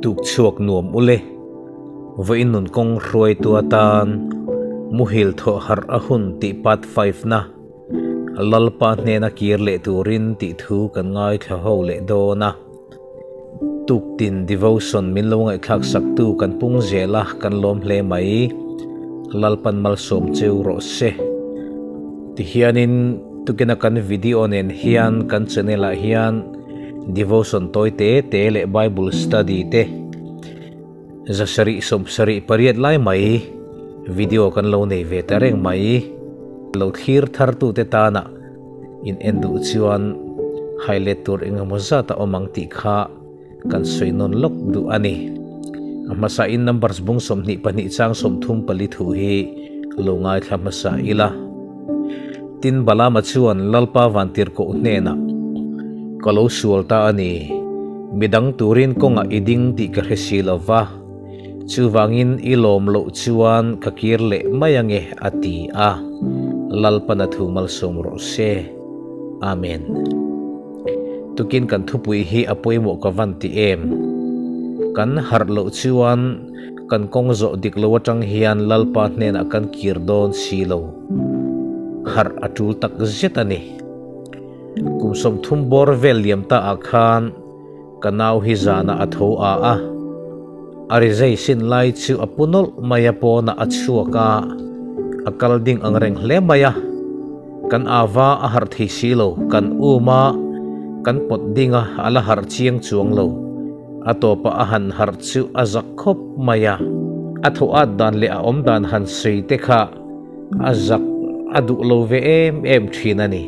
Tuk chhuak nuam ule. Vawiin nun kawng hruaitu atan muhil thawh harh a hun tih part 5 na Lalpa hnena kir leh turin tih thu kan ngaithla ho leh dawn a. Tuktin devotion min lo ngaihthlak saktu kan pung zel a, kan lawm hle mai. Lalpan malsawm cheu rawh se. Tihianin tukina kan video nen hian kan channel ah hian devotion tawi te te leh Bible study te 778 lai mai video kan lo nei ve ta reng mai. Lo thlir thar tu te tana in en duh chuan highlight tur engemaw zat a awm ang tih kha kan sawi nawn lawk duh a ni. A hmasa in numbers bung 22 chang 34 thu hi lo ngaithla hmasa ila. Tin Balama chuan Lalpa Vantirhkoh hnenah, Ka lo sual ta a ni, midang turin kawngah i ding tih ka hre si lo va, chuvangin i lawm loh chuan ka kir leh mai ange a ti a, Lalpan a thu malsawm rawh se. Amen. Tukin kan thupui hi a pawimawh ka van ti em? Kan harh loh chuan kan kawng zawh dik lo atang hian Lalpa hnenah kan kir dawn si lo. Harh a tul tak zet a ni. Kum 30 bawr vel liam ta ah khan ka nau hi zanah a tho a a. A rizai sin lai chu a pu nawlh mai a pawnah a chhuak a, a kal ding ang reng hle mai a. Kan ava a harh thei si lo, kan um a, kan pawt ding a, a la harh chiang chuang lo. A tawpah a han harh chu a zak khawp mai a. A thaw at dan leh a awm dan han sawi te kha a zak a duh lo ve em em thin a ni.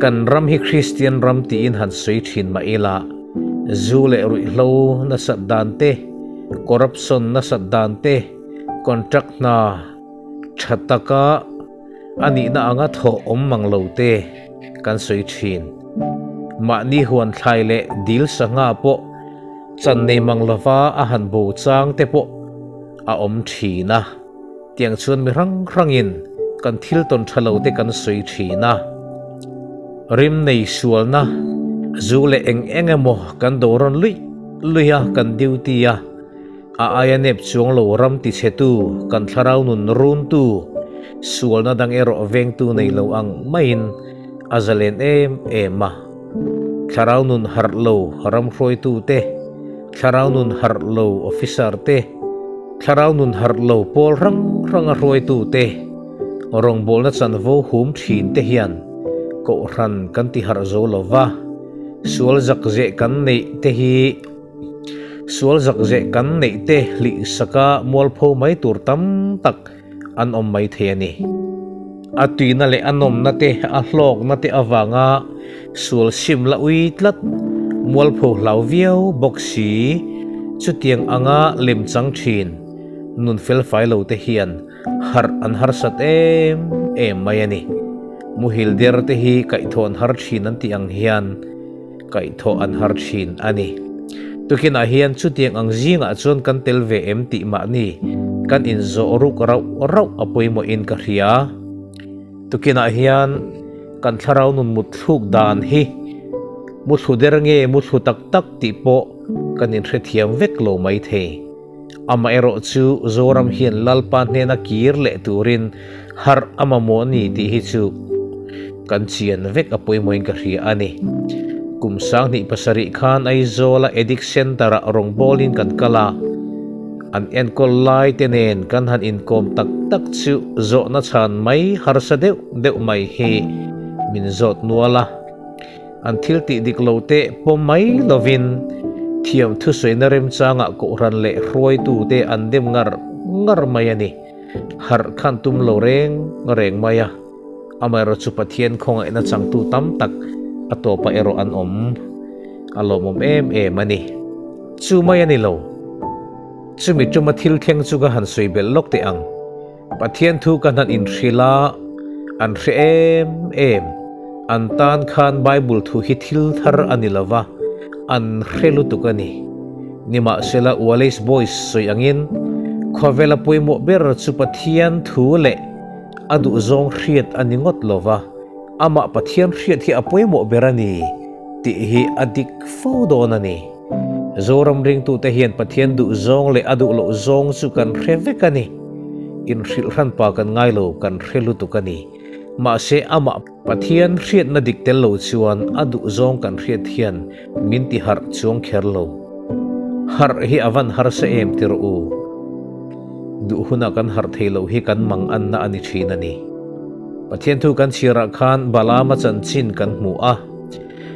Kan ram hi Kristian ram tiin han sawi thin mah ila, zu leh ruihhlo nasat dan te, corruption nasat dan te, contract hna tha taka a nihna anga thawh awm mang lo te kan sawi thin. Mahni huan thlai leh dil sangha pawh chan nei mang lova a han bo chang te pawh a awm thin a. Tiang chuan mi hrang hrangin kan thil tawn tha lo te kan sawi thin a. Rim nei sualna zu leh eng eng emaw kan do rawn luih luih a, kan duty a. A aia nep chuang lo ram ti chhetu, kan thlarau nun runtu, sualna dang erawh vengtu nei lo ang maiin a zalen em em a. Thlarau nun harh lo ram hruaitu te, thlarau nun harh lo officer te, thlarau nun harh lo pawl hrang hranga hruaitu te, rawngbawlna chanvo hum thin te hian kohhran kan ti harh zo lo va, sual zakzeh kan neih te hi. Sual zakzeh kan neih te hlih saka mualpho mai tur tam tak an awm mai thei a ni. A tuina leh a nawmna te, a hlawkna te avanga sual sim la ui tlat, mualpho hlau viau bawk si, chutiang anga lemchang thin nun felfai lo te hian harh an harsat em em mai a ni. Muhil der te hi kaihthawh an har thin an tih ang hian, Kaihthawh an har thin a ni. Tukinah hian chutiang ang zingah chuan kan tel ve em tih mahni kan inzawh ruk rauh rauh a pawimawhin ka hria. Tukinah hian kan thlarau nun mutthluk dan hi muthlu der nge muthlu tak tak tih pawh kan inhrethiam vek lo mai thei. Amaherawh chu Zoram hian Lalpa hnena kir leh turin harh a mamawh ni tih hi chu kan chian vek a pawimawhin ka hria a ni. Kum 2007 khan Aizawla Addict Centre-ah rawngbawlin kan kal a, an enkawl lai te nen kan han inkawm tak tak chu zawhna chhan mai harsa deuh deuh mai hi min zawt nual a. An thil tih dik lo te pawm mai lovin thiam thusawiina remchangah kohhran leh hruaitute an dem ngar ngar mai a ni. Harh khan tum lo reng reng mai a, amaherawh chu Pathian khawngaihna changtu tam tak a tawpah erawh an awm a lawmawm em em a ni. Chu mai a ni lo. Chumi tuma thil thleng chu ka han sawi belh lawk teh ang. Pathian thu ka hnan inhrilh a, an hre em em. An tan khan Bible thu hi thil thar a ni lo va, an hre lutuk a ni. Nimahsela Wallace Boyce sawi angin, khawvela pawimawh ber chu Pathian thu leh a duhzawng hriat a ni ngawt lo va, amah Pathian hriat hi a pawimawh ber a ni tih hi a dik fo dawn a ni. Zoram ringtute hian Pathian duh zawng leh a duh loh zawng chu kan hre vek a ni. Inhrilh hranpa kan ngai lo, kan hre lutuk a ni. Mahse amah Pathian hriatna dik tel lo chuan a duh zawng kan hriat hian min ti harh chuang kher lo. Harh hi a van harsa em ti rawh u. Duh hunah kan harh thei loh hi kan mang anna a ni thin a ni. Pathian thu kan chhiarah khan Balaama chanchin kan hmu a.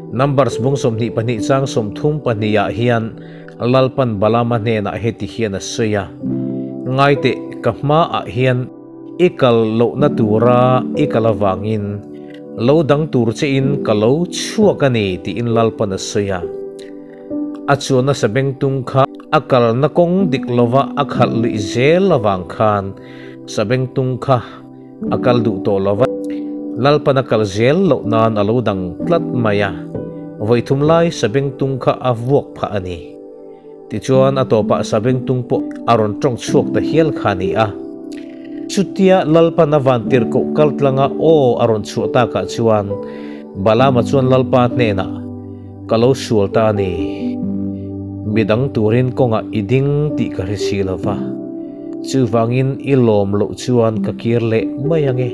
Numbers bung 22 chang 32 ah hian Lalpan Balaama hnenah heti hian a sawi a, Ngaiteh ka hmaah hian i kal lohna tura i kal avangin lo dang tur chein ka lo chhuak a ni tiin Lalpan a sawi a. A chuan nasa bengtung kha a kalna kawng dik lova a khalh luih zel avang khan sabengtung kha a kal duh tawh lova, Lalpan a kal zel loh nan a lo dang tlat mai a, vawithum lai sabengtung kha a vuak phah a ni. Tichuan a tawpah sabengtung pawh a rawn tawng chhuak ta hial kha a ni a. Chutia Lalpan a vantirhkoh kal tlanga aw a rawn chhuah takah chuan Balaama chuan Lalpa hnenah, Ka lo sual ta a ni. Midang turin kawngah i ding tih ka hre si lo va, chuvangin i lawm loh chuan ka kir leh mai ang e,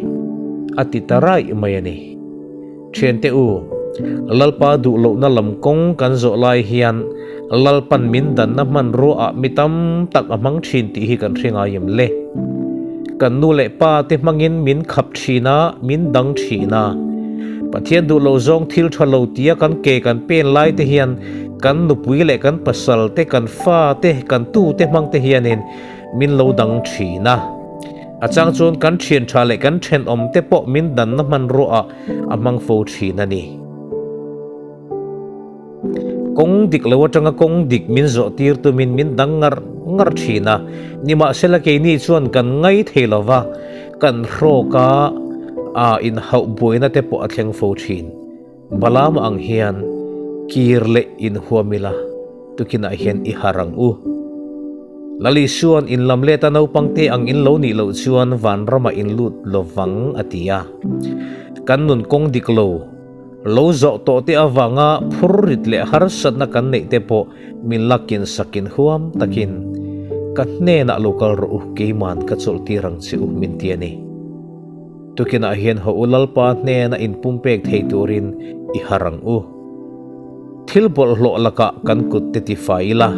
a ti ta raih mai a ni. Thiante u, Lalpa duh lohna lam kawng kan zawh lai hian Lalpan min danna hmanruaah mi tam tak a hmang thin tih hi kan hre ngai em le? Kan nu leh pa te hmangin min khap thin a, min dang thin a. Pathian duh lo zawng thil tha lo tia kan ke kan pen lai te hian kan nupui leh kan pasal te, kan fa te, kan tu te hmang te hianin min lo dang thin a. A chang chuan kan thian tha leh kan thenawm te pawh min danna hmanruaah a hmang fo thin a ni. Kawng dik lo atanga kawng dik min zawh tir tumin min dang ngar ngar thin a, nimahsela keini chuan kan ngai thei lo va, kan hrawk a, a inhauh buaina te pawh a thleng fo thin. Balaam ang hian kir leh inhuam ila, tukinah hian i har ang u. Lali Suan in lam leta naupangte ang in lo nih loh chuan vanramah in lut lovang a ti a. Kan nun kawng dik lo. Lo zawh tawh te avanga phur rit leh harsatna kan neih te pawh min lakin sakin huam takin ka hnenah lo kal rawh u keiman ka chawlh tir ang che u min ti a ni. Tukinah hian haw u Lalpa hnena inpumpek thei turin i har ang u. Thil bawlhhlawh lakah kan kut te tifai ila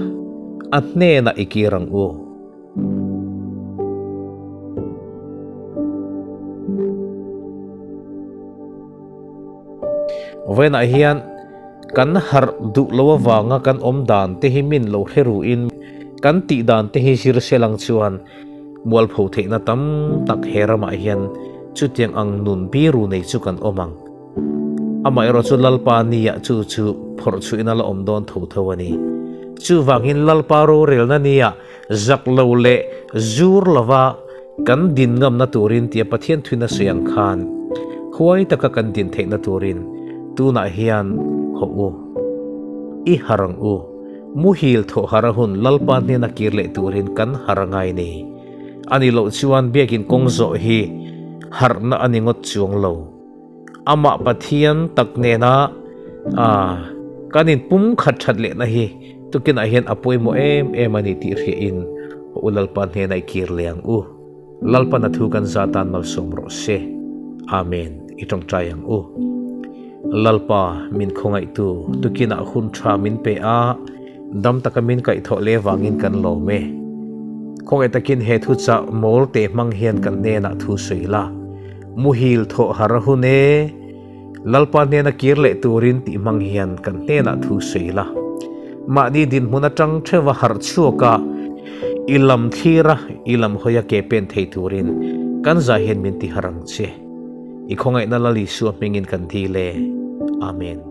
a hnenah i kir ang u. Vawiinah hian kan harh duh lo avanga kan awm dan te hi min lo hre ruin kan tih dan te hi zir se lang chuan mualpho theihna tam tak he ramah hian chutiang ang nun biru nei chu kan awm ang. Amaherawh chu Lalpa nia chu chu phawrh chhuihna la awm dawn tho tho a ni. Chuvangin Lalpa rorelna nia Zak lo leh zur lova kan din ngamna turin tia Pathian thuina sawi ang khan huai taka kan din theihna turin tunah hian haw u. I har ang u. Muhil thawh har a hun Lalpa hnena kir leh turin kan har a ngai ni. A ni loh chuan biakin kawng zawh hi harhna a ni ngawt chuang lo. Amah Pathian tak nena kan inpumkhat that lehna hi tukinah hian a pawimawh em em a ni tih hriahin U Lalpa hnena i kir leh ang u. Lalpan a thu kan za tan malsawm rawh se. Amen. I tawngtai ang u. Lalpa min khawngaihtu tukinah hun tha min pe a, dam taka min kaihthawh leh vangin kan lawm e. Khawngaih takin he thuchah mawl te hmang hian kan hnenah thu sawi la. Muhil thawh har a hun e, Lalpa hnena kir leh turin tih hmang hian kan hnenah thu sawi la. Mahni dinhmun atang theuha harh chhuak a, i lam thlir a, i lam hawi a ke pen thei turin kan zai hian min ti har ang che. I khawngaihna Lal Isua hmingin kan dil e. Amen.